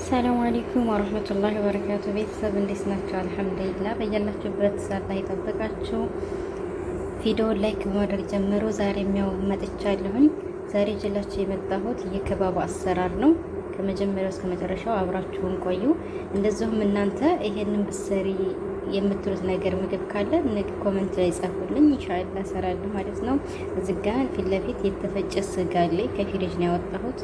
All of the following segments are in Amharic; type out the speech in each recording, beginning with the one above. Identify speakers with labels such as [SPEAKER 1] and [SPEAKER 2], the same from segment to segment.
[SPEAKER 1] ሰላም አለይኩም ወረህመቱላሂ ወበረካቱ። ቤተሰብ እንዴት ናቸው? አልሐምዱሊላህ በያላችሁበት አላህ ይጠብቃችሁ። ቪዲዮውን like በማድረግ ጀምሮ ዛሬም ያው መጥቻለሁኝ። ዛሬ ይዤላችሁ የመጣሁት የከባቡ አሰራር ነው። ከመጀመሪያው እስከ መጨረሻው አብራችሁን ቆዩ። እንደዚሁም እናንተ ይሄንን ብትሰሪ የምትሉት ነገር ምግብ ካለ comment ላይ ጻፉልኝ፣ ኢንሻአላህ እሰራለሁ ማለት ነው። እዚህ ጋር ፊት ለፊት የተፈጨ ስጋ አለ፣ ከፍሪጅ ነው ያወጣሁት።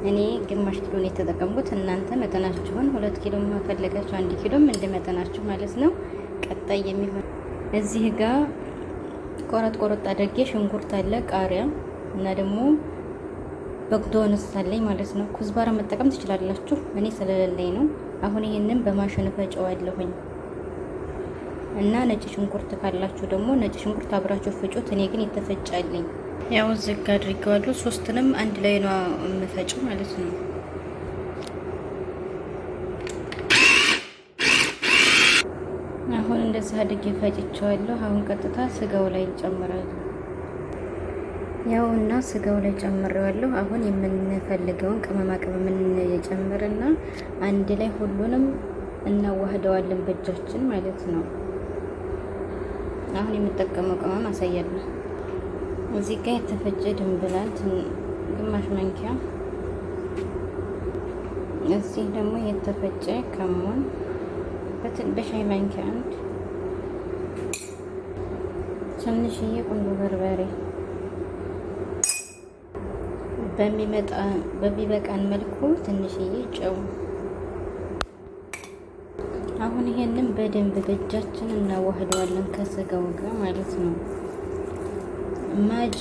[SPEAKER 1] እኔ ግማሽ ኪሎ ነው የተጠቀምኩት። እናንተ መጠናችሁን 2 ኪሎ መፈለጋችሁ 1 ኪሎም እንደ መጠናችሁ ማለት ነው። ቀጣይ የሚሆን እዚህ ጋር ቆረጥ ቆረጥ አድርጌ ሽንኩርት አለ፣ ቃሪያ እና ደግሞ بقدونس አለኝ ማለት ነው። كزبرة መጠቀም ትችላላችሁ። እኔ ስለሌለኝ ነው። አሁን ይሄንን በማሽን ፈጨዋለሁኝ እና ነጭ ሽንኩርት ካላችሁ ደግሞ ነጭ ሽንኩርት አብራችሁ ፍጩት። እኔ ግን የተፈጫልኝ ያው ዝግ አድርጌዋለሁ። ሶስትንም አንድ ላይ ነው የምፈጨው ማለት ነው። አሁን እንደዚህ አድርጌ ፈጭቼዋለሁ። አሁን ቀጥታ ስጋው ላይ እንጨምራለን። ያው እና ስጋው ላይ ጨምሬዋለሁ። አሁን የምንፈልገውን ቅመማ ቅመም እንጨምርና አንድ ላይ ሁሉንም እናዋህደዋለን በእጃችን ማለት ነው። አሁን የምጠቀመው ቅመም አሳያለሁ። እዚህ ጋር የተፈጨ ድንብላል ግማሽ ማንኪያ፣ እዚህ ደግሞ የተፈጨ ከሙን በሻይ ማንኪያ አንድ፣ ትንሽዬ ቁንዶ በርበሬ በሚበቃን መልኩ ትንሽዬ ጨው። አሁን ይሄንን በደንብ በእጃችን እናዋህደዋለን ከስጋው ጋር ማለት ነው። ማጂ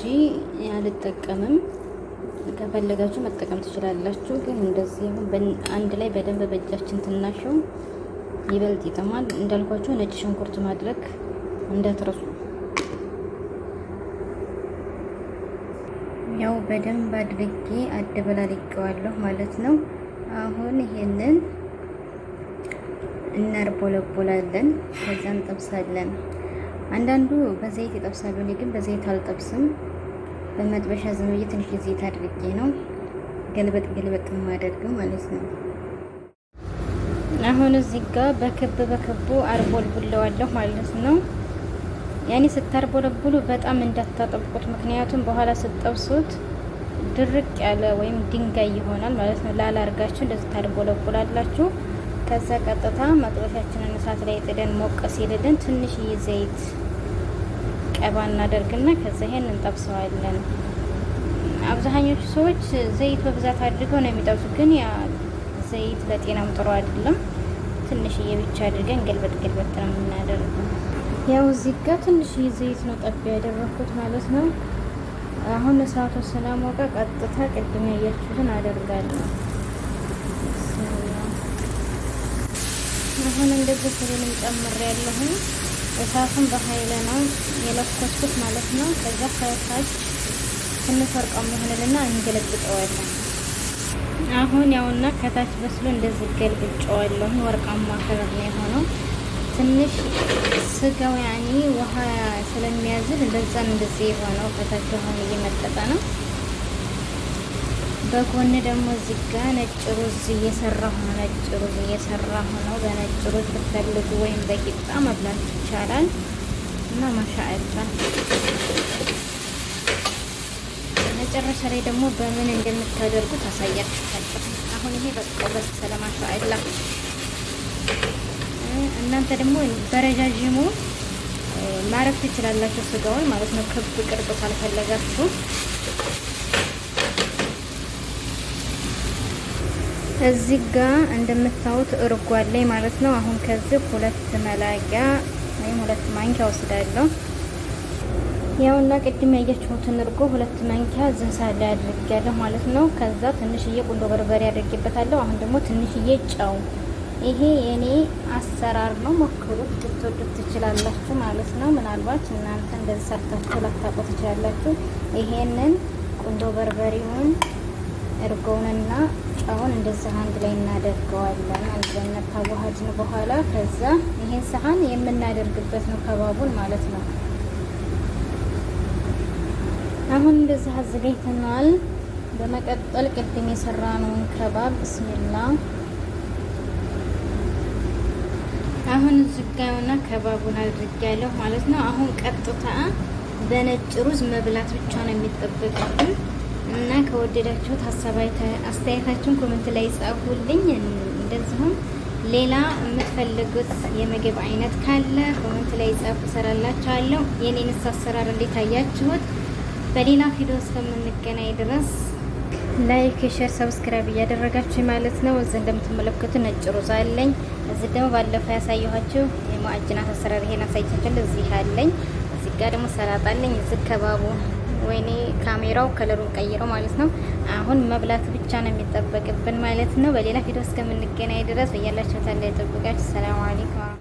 [SPEAKER 1] አልጠቀምም። ከፈለጋችሁ መጠቀም ትችላላችሁ። ግን እንደዚህ አንድ ላይ በደንብ በእጃችን ትናሸው ይበልጥ ይጥማል። እንዳልኳችሁ ነጭ ሽንኩርት ማድረግ እንዳትረሱ። ያው በደንብ አድርጌ አደበላልቄዋለሁ ማለት ነው። አሁን ይሄንን እናርቦለቦላለን፣ ከዛ እንጠብሳለን። አንዳንዱ በዘይት ይጠብሳሉ። እኔ ግን በዘይት አልጠብስም። በመጥበሻ ዝም ብዬ ትንሽ ዘይት አድርጌ ነው ገልበጥ ገልበጥ የማደርገው ማለት ነው። አሁን እዚህ ጋር በክብ በክቡ አርቦልቡለዋለሁ ማለት ነው። ያኔ ስታርቦለቡሉ በጣም እንዳታጠብቁት፣ ምክንያቱም በኋላ ስትጠብሱት ድርቅ ያለ ወይም ድንጋይ ይሆናል ማለት ነው። ላላ አርጋችሁ እንደዚህ ታርቦለቡላላችሁ። ከዛ ቀጥታ መጥበሻችንን እሳት ላይ ጥደን ሞቅ ሲልልን ትንሽዬ ዘይት ቀባ እናደርግና ከዛ ይሄን እንጠብሰዋለን። አብዛኞቹ ሰዎች ዘይት በብዛት አድርገው ነው የሚጠብሱት፣ ግን ያ ዘይት ለጤናም ጥሩ አይደለም። ትንሽዬ ብቻ አድርገን ገልበጥ ገልበጥ ነው የምናደርገው። ያው እዚህ ጋር ትንሽዬ ዘይት ነው ጠብ ያደረኩት ማለት ነው። አሁን እሳቱ ስለሞቀ ቀጥታ ቅድም ያያችሁትን አደርጋለሁ። አሁን እንደዚህ ሁሉንም ጨምሬያለሁኝ። እሳቱን በኃይል ነው የለኮስኩት ማለት ነው። ከዛ ከታች ትንሽ ወርቃማ ይሆንልና እንገለብጠዋለን። አሁን ያውና ከታች በስሎ እንደዚህ ገልብጨዋለሁ። ወርቃማ color ነው የሆነው። ትንሽ ስጋው ያኒ ውሃ ስለሚያዝል እንደዛም እንደዚህ የሆነው ከታች ውሃውን እየመጠጠ ነው። በጎን ደግሞ እዚህ ጋ ነጭ ሩዝ እየሰራሁ ነው። ነጭ ሩዝ እየሰራሁ ነው። በነጭ ሩዝ ብትፈልጉ ወይም በቂጣ መብላት ይቻላል። እና ማሻአላ መጨረሻ ላይ ደግሞ በምን እንደምታደርጉ ታሳያችኋለሁ። አሁን ይሄ በቃ በሰለ ማሻአላ። እናንተ ደግሞ በረዣዥሙ ማረፍ ትችላላችሁ ስጋውን ማለት ነው። ክብ ቅርጽ ካልፈለጋችሁ እዚህ ጋ እንደምታዩት እርጎ አለኝ ማለት ነው። አሁን ከዚህ 2 መላቂያ ወይም 2 ማንኪያ ወስዳለሁ። ያውና ቅድም ያያችሁትን እርጎ 2 ማንኪያ ዝንሳ ላይ አድርጌያለሁ ማለት ነው። ከዛ ትንሽዬ ቁንዶ በርበሬ አድርጌበታለሁ። አሁን ደግሞ ትንሽዬ ጨው። ይሄ የኔ አሰራር ነው፣ ሞክሩት፣ ልትወዱት ትችላላችሁ ማለት ነው። ምናልባት እናንተ እንደዚህ ሰርታችሁ ላታውቁ ትችላላችሁ። ይሄንን ቁንዶ በርበሬውን እርጎውንና ጨውን እንደዚህ አንድ ላይ እናደርገዋለን። አንድ ላይ እናታዋሃድን በኋላ ከዛ ይሄን ሰሃን የምናደርግበት ነው ከባቡን ማለት ነው። አሁን እንደዚህ አዘጋጅተነዋል። በመቀጠል ቅድም የሰራነውን ከባብ ብስሚላ አሁን ዝጋዩና ከባቡን አድርጌያለሁ ማለት ነው። አሁን ቀጥታ በነጭ ሩዝ መብላት ብቻ ነው የሚጠበቅብን እና ከወደዳችሁት ሀሳብ አስተያየታችሁን comment ላይ ጻፉልኝ። እንደዚሁም ሌላ የምትፈልጉት የምግብ አይነት ካለ comment ላይ ጻፉ፣ እሰራላችኋለሁ። የኔንስ አሰራር እንዴት አያችሁት? በሌላ ቪዲዮ እስከምንገናኝ ድረስ like፣ share፣ subscribe እያደረጋችሁ ማለት ነው። እዚህ እንደምትመለከቱ ነጭ ሩዝ አለኝ። እዚህ ደግሞ ባለፈው ያሳየኋችሁ የሙአጅናት አሰራር ይሄን አሳይቻችኋለሁ። እዚህ አለኝ። እዚህ ጋር ደግሞ ሰላጣ አለኝ። እዚህ ከባቡ ወይኔ ካሜራው ከለሩን ቀይረው ማለት ነው። አሁን መብላት ብቻ ነው የሚጠበቅብን ማለት ነው። በሌላ ቪዲዮ እስከምንገናኝ ድረስ በያላችሁበት አላህ ይጠብቃችሁ። ሰላም አለይኩም።